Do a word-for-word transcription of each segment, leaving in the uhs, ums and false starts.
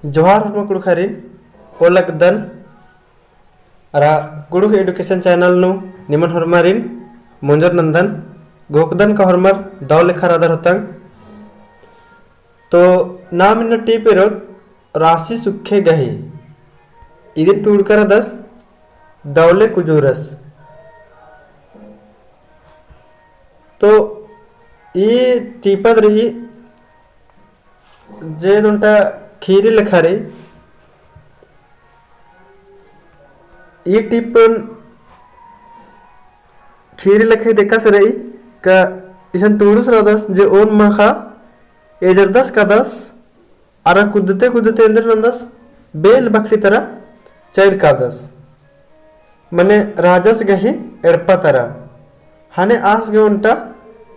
जोहार होरमा कुँड़ुख़ारिन, ओलगदन अरा कुँड़ुख़ education channel नू निमन होरमारिन मोंजोर नन्दन, घोखदन का होरमर दव लेखा रअदर होतंग। तो नाम इन्ना टीप एरोत रासी सुक्खे गही। इदिन टूड़का रअदस दवले कुजूरस। तो ई टीपद रई जे ओन्टा खीरी लेखा रई। ई टीपन खीरी लेखा ही देखास रई का इसन टूड़ुस रअदस जे ओन माखा एजरदस कादस अरा कुद्दते कुद्दते एन्देर नन्दस बेल बखड़ी तरा चइल कादस। मने राजस गही एड़पा तरा। ख़ने आस गे ओन्टा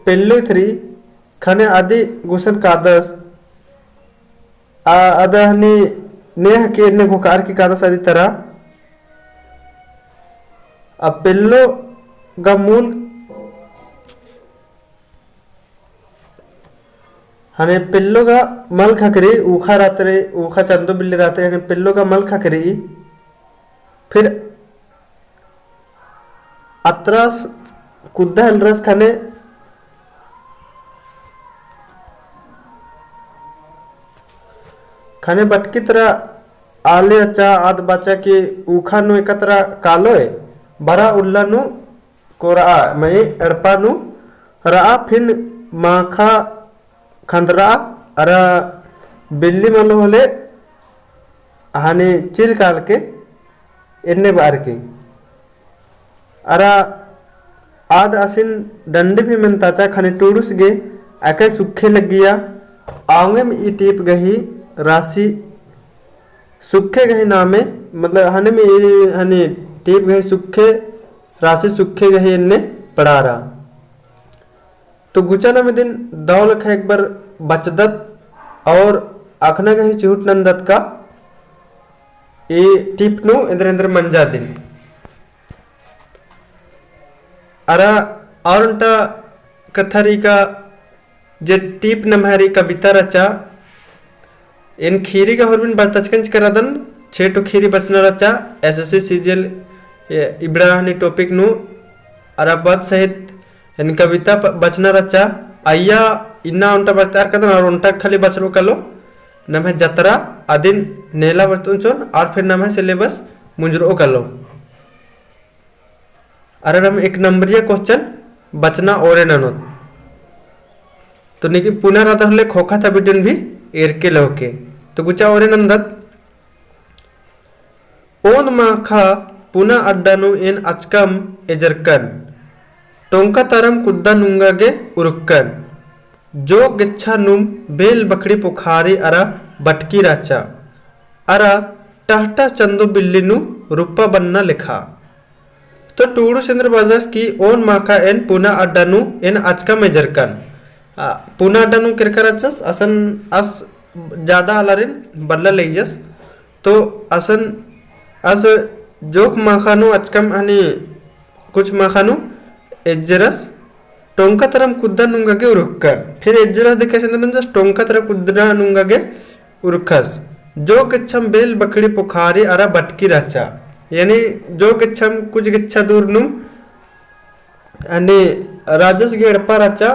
पेल्लो इथरी ख़ने अदी गुसन कादस। आ, अद हनी नेह के एन्ने घोखार की कादस अदी तरा। आ पेल्लो गा मूल ख़ने पेल्लो गा मल ख़क्खरी, ऊखा रअतरी, ऊखा चंदो बिल्ली रअतरी, ख़ने पेल्लो गा मल ख़क्खरी। फिर अतरस कुद्दा हेलरस ख़ने, ख़ने बटकी तरा आले अचा आद बाचा कि ऊखा नू एका तरा कालोय, बरा उल्ला नू कोरआ, मई एड़पा नू रआ, फिन माखा खंदरआ, अरा बिल्ली मल होले ख़ने चिल काल के एन्ने बअर की। अरा आद आसिन डंडी भी मेन्ताचा ख़ने टूड़ुस गे अकय सुक्खे लग्गिया। औंगेम ई टीप गही रासी सुक्खे गही नामे, मतलब ख़ने में ई ख़ने टीप गही सुक्खे, रासी सुक्खे गही एन्ने पड़ारा। तो गुचा नाम इदिन दव लेखा एक बार बचदत और अख़ना गही चिहुट नन्दत का ई टीप नू एन्देर एन्देर मंजा दिम। अरा और ओन्टा कत्था रई का जे टीप नम्है रई कविता रचा, एन खीरी गा होरमिन बरतचकन चिकन रअदन, छेटो खीरी बचना रचा, एसएससी सीजीएल इबड़ा ख़ने topic नू, अरा पद सहित एन कविता प-, बचना रचा, अइय्या इन्ना ओन्टा बचतार कदन और ओन्टा खाली बचरओ कालो, नम्है जतरा अदिन नेला बचतओन चोन और फिर नम्है syllabus मुंजरओ कालो। अरा नाम एक नंबरिया question बचना ओरे ननोत। तो नीकिम पुना रअदर होले खोखा ता video भी एरके लौके। तो गुचा ओरे नन्दत। ओन माखा पुना अड्डा नू एन अचकम एजरकन। टोंका तरम कुद्दा नुंगा गे उरुक्कन। जोक गेच्छा नुम बेल बखड़ी पोखारी अरा बटकी राचा। अरा टहटा चंदो बिल्ली नू रुप्पा बन्ना लेखा। तो टूड़ुस एन्देर बअदस कि ओन माखा एन पुना अड्डा नू एन अचकम एजरकन। आ, पुना अड्डा नू केरका रहचस, असन आस ज्यादा आलारिन बल्ला लगियस। तो असन आस जोक माखा नू अचकम हनी कुछ माखा नू एज्जरस टोंका तरम कुद्दा नुंगा गे उरुक्कन। फिर एज्जरस देखे से नंजस टोंका तरम कुद्दा नुंगा गे उरुक्खस। जोक गेच्छम बेल बखड़ी पोखारी अरा बटकी रहचा। यानी जोक गेच्छम कुछ गेच्छा दूर नुम अन्ने राजस गे एड़पा रहचा।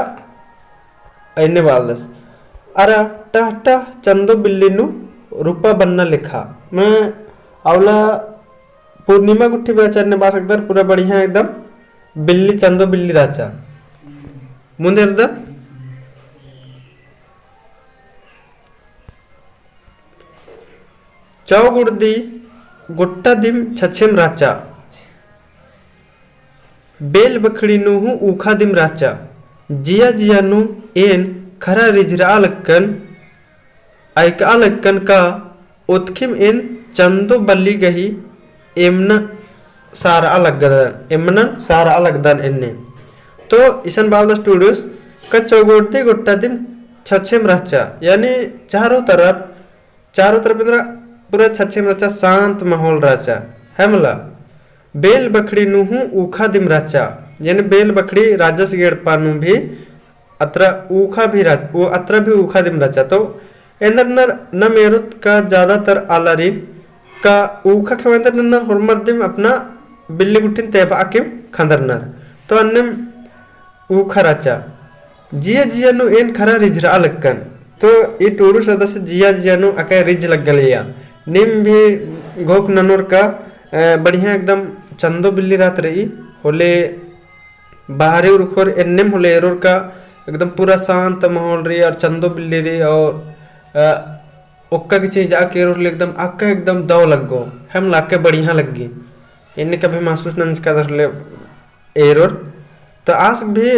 एन्ने बअदस। अरा टहटा चंदो बिल्ली नू रुप्पा बन्ना लेखा। मैं अवला पूर्णिमा गुट्ठी बचा एन्ने बआ सकदर पूरा बढ़िया एकदम बिल्ली चंदो बिल्ली रहचा। मुन्द एरदत। चौगुड़दी गोट्टा दिम छछेम रहचा। बेल बखड़ी नू हूँ ऊखा दिम रहचा। जिया जिया नू एन खरा रिझरआ लक्कन, अइकआ लक्कन का ओतखिम एन चंदो बल्ली गही एमना सारआ लगदन, एमनन सारआ लगदन एन्ने। तो इसन बअदस टूड़ुस का चौगुड़दी गोट्टा दिम छछेम रहचा, यानी चारों तरफ चारों तरफ एन्दरा पूरा छछेम रहचा, शांत माहौल रहचा। है मला, बेल बखड़ी नू हूँ ऊखा दिम रहचा, यानी बेल बखड़ी राजस गे एड़पा नू भी अतरा ऊखा भी रह-, वो अतरा भी ऊखा दिम रहचा। तो एन्देर नर नम एरोत का ज्यादातर आलारिन का ऊखा खेवंदर नन्ना होरमर दिम अपना बिल्ली गुट्ठिन तेबा किम खंदर नर। तो अन्नेम ऊखा रहचा। जिया जिया नू एन खरा रिझरआ लक्कन। तो ई टूड़ुस रअदस जिया जिया नू अकय रिझ लग्गलिया। नीम भी घोख ननोर का, अ, बढ़िया एकदम चंदो बिल्ली रात रई, होले बाहरे उरखोर एन्नेम होले एरोर का एकदम पूरा शांत माहौल रई और चंदो बिल्ली रई और, अ, ओक्का के चीज आके एरोर ले एकदम अक्का एकदम दव लग्गो, हम लाके बढ़िया लग्गी। एन्ने कभी महसूस नंजकादर ले एरोर। तो आस भी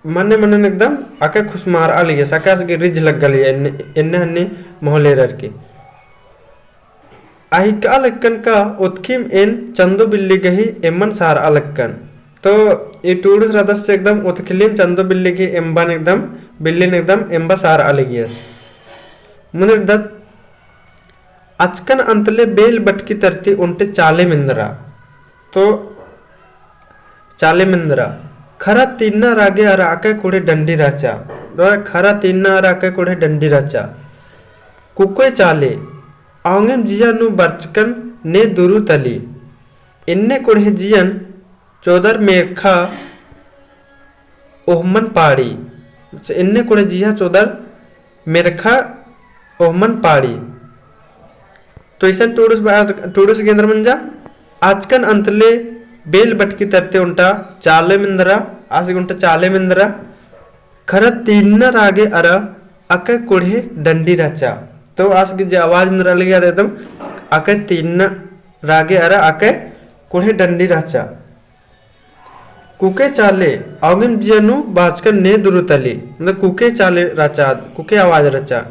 मने मने एकदम अक्का खुसमारआ लगियस, अक्का आस गे रिझ लग्गलिया एन्ने, एन्ने हन्ने माहौल एरर की। अहिका लक्कन का ओतखिम एन चंदो बिल्ली गही एम्बन सारआ लक्कन। तो ई टूड़ुस रअदस एकदम ओतखिलिम चंदो बिल्ली गही एम्बन एकदम, बिल्लिन एकदम एम्बा सारआ लगियस। मुन्द एरदत अचकन अंतले बेल बटकी तरती ओन्टे चाले मेंदरा। तो चाले मेंदरा। खरा तीन्ना रागे अरा अकय कोड़हे डंडी रहचा। खरा तीन्ना अरा अकय कोड़हे डंडी रहचा। कुकोय चाले, औंगेम जिया नू बरचकन ने दुरु तली। एन्ने कोड़हे जियन चोदर मेरखा ओहमन पाड़ी। एन्ने कोड़हे जिया चोदर मेरखा ओहमन पाड़ी। तो इसन टूड़ुस बा-, टूड़ुस गे एन्देर मंजा, अचकन अंतले बेल बटकी तरते ओन्टा चाले मेंदरा, आस गे ओन्टा चाले मेंदरा, खरा तीन्ना रागे अरा अकय कोड़हे डंडी रहचा। तो आस गे जे आवाज मेंदरा लगी आद एकदम अकय तीन्ना रागे अरा अकय कोड़हे डंडी रहचा। कुके चाले, औंगेम जिया नू बाचकन ने दुरु तली, मतलब कुके चाले रहचा, कुके आवाज रहचा।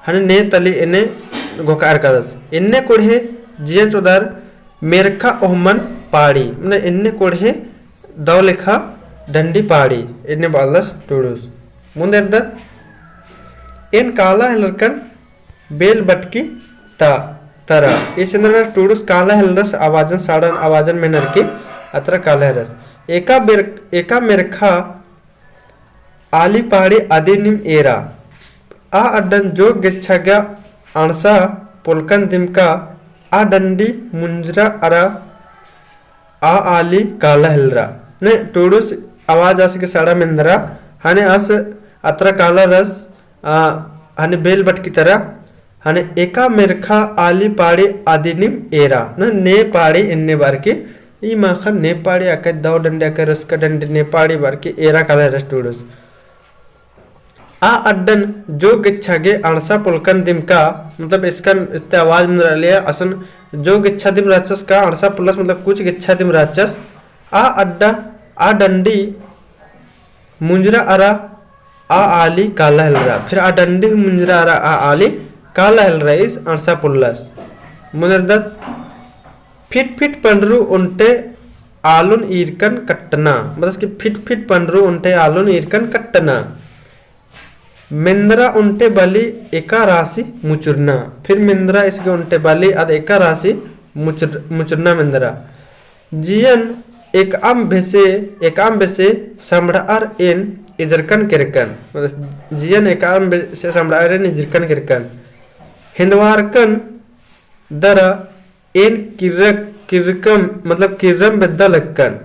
हने ने तली एन्ने घोखा एरकादस। एन्ने कोड़हे जियन चोदर मेरखा ओहमन पाड़ी, मतलब एन्ने कोड़हे दव लेखा डंडी पाड़ी, एन्ने बअदस टूड़ुस। मुन्द एरदत, एन काला हेलरकन बेल बटकी ता-, तरा। इस एन्देर टूड़ुस काला हेलरस आवाजन, साड़न आवाजन मेनर की अतरा काला हेलरस। एका बेर-, एका मेरखा आली पाड़ी अदिनिम एरा। आ अड्डन जो गेच्छा गा अंड़सा पोलकन दिमका आ डंडी मुंजरा अरा आ आली काला हेलरा। ने टूड़ुस आवाज आस गे साड़ा मेंदरा, हने आस अतरा काला रस, आ, हने बेल बटकी तरा, हने एका मेरखा आली पाड़ी अदिनिम एरा। न ने पाड़ी एन्ने बअर की, ई माखा ने पाड़ी अकय दव डंडी अकय रसका डंडी ने पाड़ी बअर की एरा काला रस टूड़ुस। आ अड्डन जो गेच्छा गे अंड़सा पोलकन दिमका, मतलब इसकन इत्ते आवाज मेंदरा लिया, असन जो गेच्छा दिम रहचस का अंड़सा पोल्लस, मतलब कुछ गेच्छा दिम रहचस। आ अड्डा, आ डंडी मुंजरा अरा आ आली काला हेलरा। फिर आ डंडी मुंजरा अरा आ आली काला हेलरा इस अंड़सा पोल्लस। मुन्द एरदत फिट फिट पंडरू ओन्टे आलोन ईरकन कट्टना। मतलब कि फिट फिट पंडरू ओन्टे आलोन ईरकन कट्टना। मेंदरा ओन्टे बली एका रासी मुचुरना। फिर मेंदरा इसगे ओन्टे बली आद एका रासी मुचुर-, मुचुरना मेंदरा। जियन एकअम बेसे, एकअम बेसे समड़अर एन इजरकन केरकन। मतलब जियन एकअम बेसे समड़अर एन इजरकन केरकन। हेन्दवारकन दरा एन किर्रक, किर्रकम, मतलब किर्रम बेद्दा लक्कन।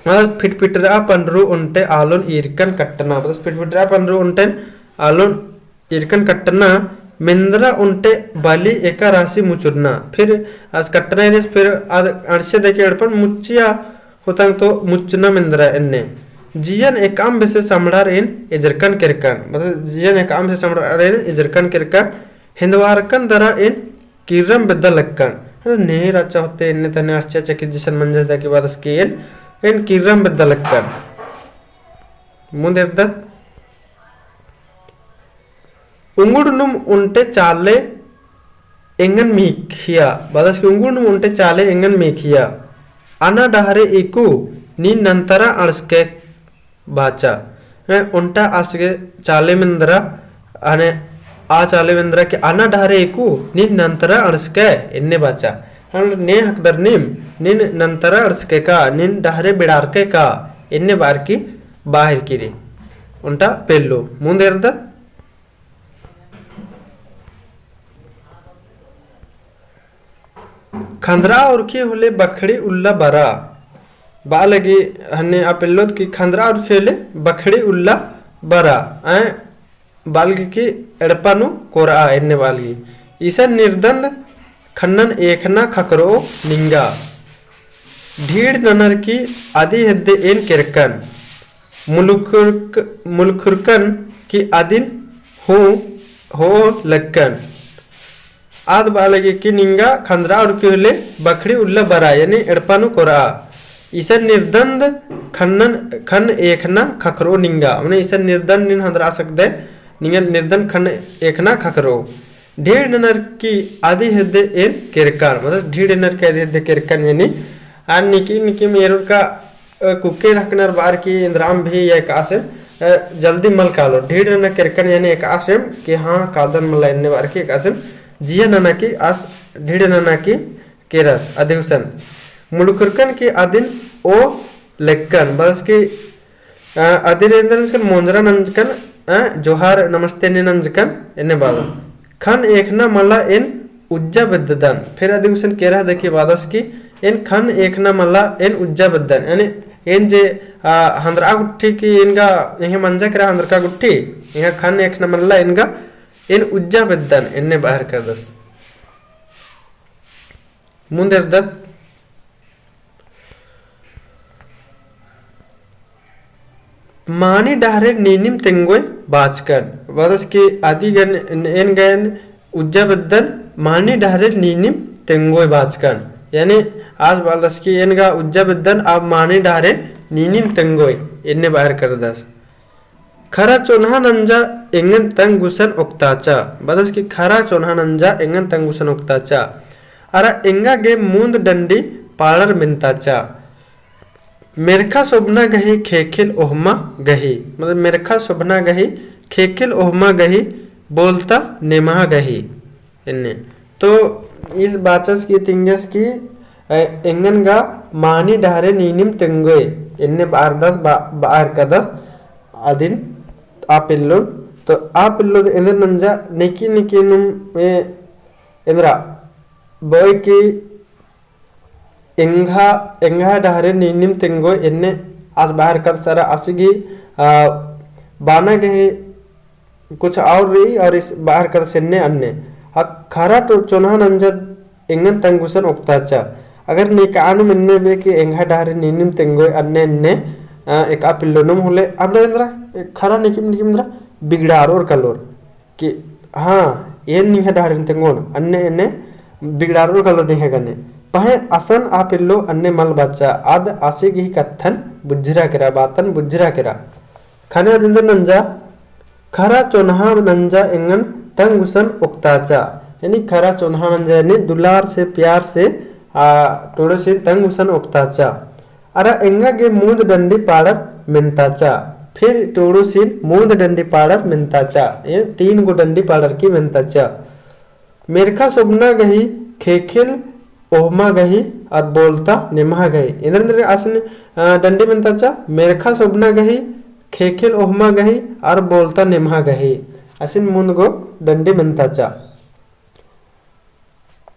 मतलब फिटफिटरा पंडरू ओन्टे आलोन ईरकन कट्टना। मतलब फिटफिटरा पंडरू ओन्टेन आलोन ईरकन कट्टना। मेंदरा ओन्टे बली एका रासी मुचुरना। फिर आस कट्टना इरिस फिर आद अंड़से देके एड़पन मुच्चिया होतंग तो मुच्चना मेंदरा एन्ने। जियन एकअम बेसे समड़अर एन इजरकन केरकन। मतलब जियन एकअम बेसे समड़अर एन इजरकन केरकन। हेन्दवारकन दरा एन किर्रम बेद्दा लक्कन। अरे ने राचा होते एन्ने तने आश्चर्यचकित जैसन मंजस दा के बाद इसके एन, एन किर्रम बेद्दा लक्कन। मुन्द एरदत। उंगुड़नुम ओन्टे चाले एंगन मेखिया। बअदस कि उंगुड़नुम ओन्टे चाले एंगन मेखिया। अना डहरे एकु नीन नन्तरा अंड़सके बाचा। हैं, ओन्टा आसगे चाले मेंदरा, अने आ चाले मेंदरा कि अना डहरे एकु नीन नन्तरा अंड़सके एन्ने बाचा। हम ने हकदर नीम, नीन नन्तरा अंड़सके का, नीन डहरे बेड़ारके का, एन्ने बअर की बाहर किरी। ओन्टा पेल्लो, मुन्द एरदत। खंदरा उरखी होले बखड़ी उल्ला बरा। बआ लगी हन्ने आ पेल्लोत कि खंदरा उरखी होले बखड़ी उल्ला बरा। आय बआ लगी कि एड़पा नू कोरआ एन्ने बआ लगी। इसन निर्दंद खन्नन एखना खकरओ निंगा। ढीड़ ननर की अदी हेद्दे एन केरकन। मुलुखुरक-, मुलुखुरकन की अदिन हूँ हो लक्कन। आद बआ लगी कि निंगा खंदरा उरखी होले बखड़ी उल्ला बरा, यानी एड़पा नू कोरआ। इसन निर्दंद खन्नन, खन एखना खकरओ निंगा। मने इसन निर्दंद नीन हंदरा सकदय, निंगा निर्दंद खन एखना खकरओ। ढीड़ ननर की अदी हेद्दे एन केरकन, मतलब ढीड़ ननर की अदी हेद्दे केरकन, यानी आर निकी निकी मेरुर का अ, कुक्के रहकनर बअर की एन्दराम भी या एकासेम, अ, जल्दी मल कालोर। ढीड़ नना केरकन यानी एकासेम कि हाँ, कादन मला एन्ने बअर की एकासेम जिया नना की आस ढीड़ नना की केरस अदिउसन। मुलुखुरकन की अदिन ओ लेक्कन, बस की, अ, अदिन एन्देर नंजकन मोंजरा नंजकन, अ, जोहार नमस्ते ने नंजकन, एन्ने बादन। खन एखना मला एन उज्जा बेद्ददन। फिर अदिउसन केरह देखी बादस की एन खन एखना मला एन उज्जा बेद्दन। यानी एन जे, आ, हंदरा गुट्ठी की एन गा, एंग्है मंजा केरा हंदरका गुट्ठी, एंग्है खन एखना मला एन गा, एन उज्जा बेद्दन, एन्ने बअर करदस। मुन्द एरदत। मानी डहरे नीनिम तेंगोय बाचकन। बअदस की अदिगन एन गयन उज्जा बेद्दन मानी डहरे नीनिम तेंगोय बाचकन। यानी आस बअदस की एन गा उज्जा बेद्दन अब मानी डहरे नीनिम तेंगोय एन्ने बअर करदस। खरा चोन्हा नंजा एंगन तंग गुसन ओक्ताचा। बअदस की खरा चोन्हा नंजा एंगन तंग गुसन ओक्ताचा। अरा एंगा गे मुन्द डंडी पाड़र मेन्ताचा। मेरखा सोभना गही खेखेल ओहमा गही। मतलब मेरखा सोभना गही खेखेल ओहमा गही बोलता नेमहा गही। एन्ने। तो इस बाचस की तिंगस की, अ, एंगन गा मानी डहरे नीनिम तेंगोय। एन्ने बअरदस बा-, बअर कदस अदिन आ पेल्लोन। तो आ पेल्लोन एन्देर नंजा नेकी नेकी नुम, ए, एन्दरा बोय की एंग्हा, एंग्हा डहरे नीनिम तेंगोय एन्ने आस बअर कदस अरा आसिगी, आ, बाना गही कुछ और रई और इस बअर कदस एन्ने अन्ने। आ खरा तो चोन्हा नंजा एंगन तंग गुसन ओक्ताचा। अगर नेकानुम एन्ने बे कि एंग्हा डहरे नीनिम तेंगोय अन्ने एन्ने, आ, एका पेल्लोनुम होले, अब एन्दरा, खरा नेकिम नेकिम एन्दरा बिगड़ारोर कलोर। कि हाँ, एन निंग्है डहरेन तेंगोन, अन्ने एन्ने बिगड़ारोर कलोर निंग्है गने। पहें असन आ पेल्लो अन्ने मल बाचा, आद आसिगी कत्थन बुझरा केरा, बातन बुझरा केरा। खने अदिन नंजा, खरा चोन्हा नंजा एंगन तंग गुसन ओक्ताचा। यानी खरा चोन्हा नंजा यानी दुलार से, प्यार से, आ, टोड़ोसिन तंग गुसन ओक्ताचा। अरा एंगा गे मुन्द डंडी पाड़र मेन्ताचा। फिर टोड़ोसिन मुन्द डंडी पाड़र मेन्ताचा। ये तीन गो डंडी पाड़र की मेन्ताचा। मेरखा सोभना गही खेखेल ओहमा गही अर बोलता नेमहा गही। एन्देर एन्देर आसिन, अ, डंडी मेन्ताचा, मेरखा सोभना गही खेखेल ओहमा गही अर बोलता नेमहा गही। आसिन मुन्द गो डंडी मेन्ताचा।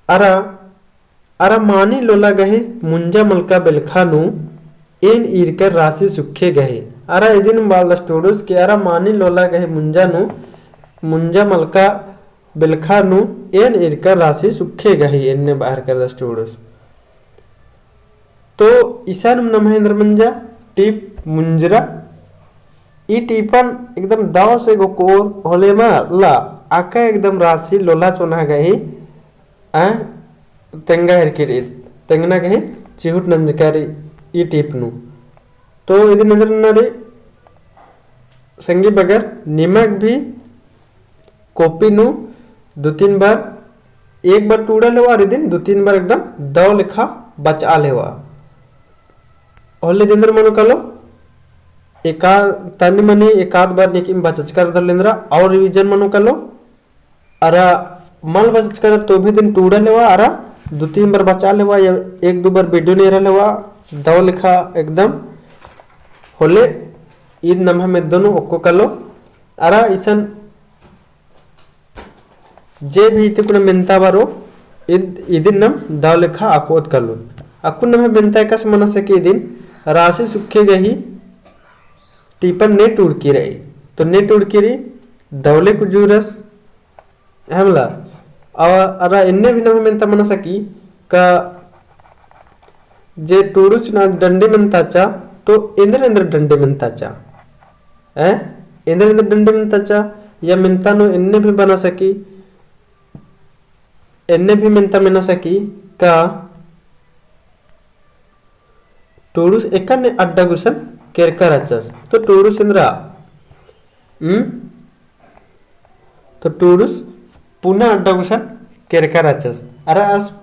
अरा अरा मानी लोला गही मुंजा मलका बेलखा नू, एन ईरकर रासी सुखे गही। अरा इदिन बालदस टोड़ुस कि अरा मानी लोला गही मुंजा नू, मुंजा मलका बेलखा नू, एन ईरकर रासी सुखे गही, एन्ने बअर करदस टोड़ुस। तो इसानुम नम्है एन्देर मंजा टीप मुंजरा। ई टीपन एकदम दव से गोकोर होले मा ला, आका एकदम रासी लोला चोन्हा गही आ, तेंगा हेरकी रई, तेंगना गही चिहुट नंजका रई ई टीप नू। तो इदिन एन्देर नना रई संगी बगर निमक भी कोपी नू दो तीन बार, एक बार टूड़ल हेवा और इदिन दो तीन बार एकदम दव लेखा बचआल हेवा। होले एन्देर मनो कालो, एका तनी मनी एकाध बार नेकिम बचचका रअदर एन्देर और रिवीजन मनो कालो। अरा मल बचचका रअदर तो भी इदिन टूड़ल हेवा, अरा दो तीन बार बचआल हेवा, या एक दो बार वीडियो नेरल हेवा, दव लेखा एकदम होले ईद नम्है मेद्दो नू ओक्को कालो। अरा इसन जे भी इते कुना मेन्ता बरो, इद-, इदिन नम दव लेखा अख़ोत कालोत। अक्कुन नम्है मेन्ता एकासे मना सकी इदिन, रासी सुक्खे गही टीपन ने टूड़की रई। तो ने टूड़की रई, दव ले कुजूरस, है मला। अरा एन्ने भी नम्है मेन्ता मना सकी का जे टूड़ुस ना डंडी मेन्ताचा, तो एन्देर एन्देर डंडी मेन्ताचा। हैं? एन्देर एन्देर डंडी मेन्ताचा, या मेन्ता नू एन्ने भी बना सकी, एन्ने भी मेन्ता मेना सकी का टूड़ुस एकाने अड्डा गुसन केरका रहचस। तो टूड़ुस एन्दरा, हम्म? तो टूड़ुस पुना अड्डा गुसन केरका रहचस। अरा आस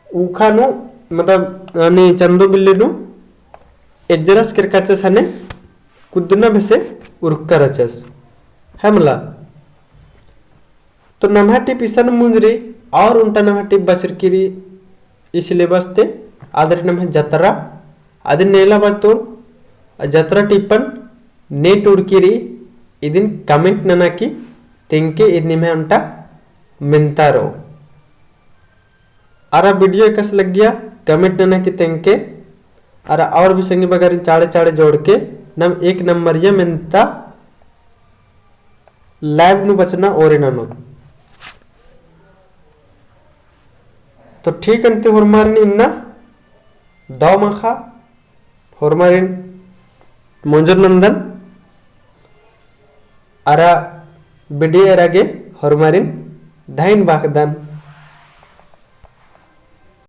ऊखा नू, मतलब, यानी चंदो बिल्ली नू एज्जरस केरकाचस हने कुद्दना बेसे उरका रहचस। है मला। तो नम्है टीप इसन मुंजरी और उन्टा नम्है टीप बचरकी रई ई syllabus ते आदरी नम्है जतरा, अदिन नेला बाचोन, जतरा टीपन ने टूड़की रई, इदिन comment नना की तेंगके इद निम्है उन्टा मेन्ता रओ। अरा video एकासे लग्गिया comment नना की तेंगके, अरा और भी संगी बगारिन चाड़े चाड़े जोड़के नम एक नम्बरिया मेन्ता live नू बचना ओरे ननोत। तो ठीक अन्ती होरमारिन इन्ना दव माखा होरमारिन मोंजोर नन्दन अरा video एरा गे होरमारिन धइन बाखदन।